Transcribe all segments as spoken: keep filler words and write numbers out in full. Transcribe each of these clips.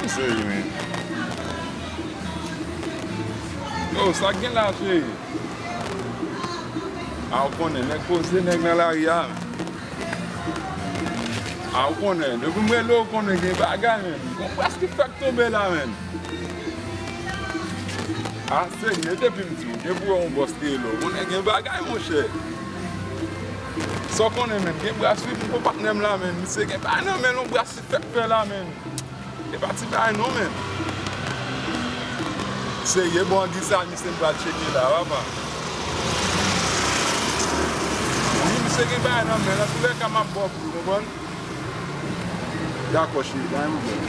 Serye, men. Yo, sa k gen la, cheri? A, ou konnen, nèg poze, nèg nan lari a. A, ou konnen, depi m rele w, ou konnen gen bagay, men. Bon, prèske fèk tonbe la, men. A, serye, depi m di w, gen pou wè yon bòs ki rele w. Konnen gen bagay, monchè. Sa w konnen, men, gen bras, wi, m gon patnè m la, men. Misye gen bagay nan men l, yon bras li fèk fè la, men. E pa ti bagay non, men. Serye, bon, angiz sa, misye m pral tcheke la, papa. Wi, misye gen bagay nan men l, antoulèka, m ap ba w pou l, konprann? Dakò, cheri, pa gen pwoblèm.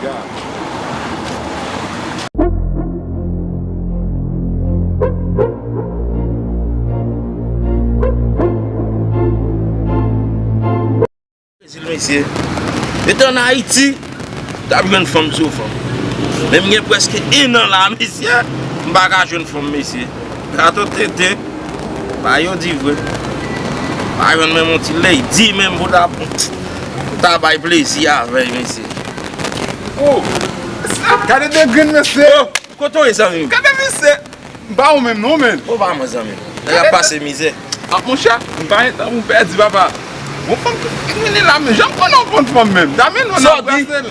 Ya. Brezil, mesye. Etan ann Ayiti, t ap jwenn fanm sou fanm. Men m gen prèske en an la, mesye, m pa ka jwenn fanm, mesye. Gato tenten. Pa yo di vre. Pa jwenn menm yon ti lady menm pou ta, pou ta bay plezi avè l, mesye. Oh! Gade de grenn mesye! Oh! Kote w ye, zanmi m? Gade misye! M pa ou menm non, men. Ou pa mwen, zanmi m. Nèg ap pase mizè. Ah, monchè, m pa gen tan pou m pèdi, papa. Yon fanm ki vini la, men jan m konnen w konn fanm menm. Dame non, nan brase l.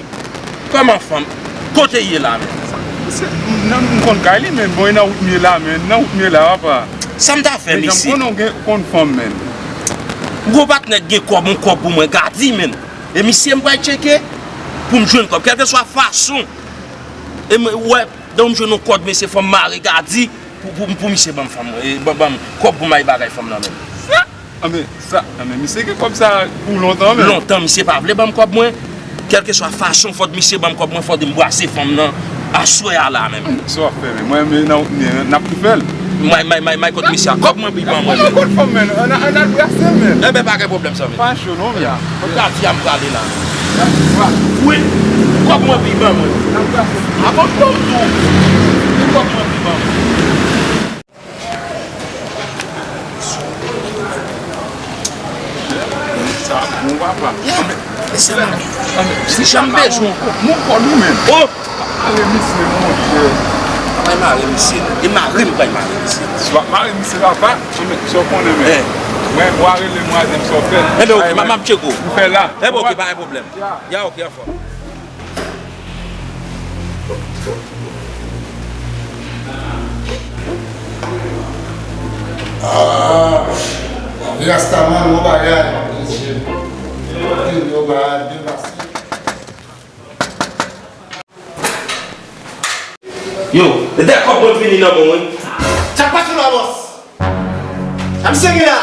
Kòman fanm? Kote l ye la menm? Misye, nan, m konn kay li, men bon, e nan wout m ye la, men nan wout m ye la, papa. Sa m ta fè, mesye? Men jan m konnen w gen, konn fanm, men. M gon patnè k gen kòb, yon kòb pou mwen, Gadi, men. E misye, m pral tcheke pou m jwenn kòb. Kèlkeswa fason. E m wè, dan m jwenn yon kòb, mesye, fò m mare Gadi pou, pou, pou misye ban m fanm, e, ban, ban m kòb pou m al bagay fanm nan menm. Sa? Anben, sa, anben, misye gen kòb sa pou lontan menm. Lontan, misye pa vle ban m kòb mwen. Kèlkeswa fason, fòk misye ban m kòb mwen, fòk m brase fanm nan aswè a la menm. Sa w ap fè menm? Mwen menm nan wout mwen, n ap tou fè l. May, may, may, may, kot misye a? Kòb mwen pou l ban mwen. Mwen kot fanm menm, ann al brase menm. Enben, pa gen pwoblèm, zanmi. Pa cho non, men. Kot Gadi a m prale la. Wi, kòb mwen pou l ban mwen. N ap brase. Avan m tou, kòb mwen pou l ban mwen. Sa bon, papa. Yeah. Anben, mesye, anben, anben, si jan m bezwen w. Mon kòd ou menm. Oh! Mare misye, monchè. Mwen mare misye. E mare m pral mare misye. Si w ap mare misye, papa, anben, sa w konnen, men. Eh. Mwen, w a rele m, w a di m sa w fè. Enben, ok, m ap tcheke w. M fè la. Enben, ok, pa gen pwoblèm. Ya, ok, anfòm. Ah, lavi Rastaman, yon bagay. Yon bagay, de pase. Yo, e dèyè kòb mwen vini nan men w, wi. Sa k pase la, bòs? Sa misye gen la?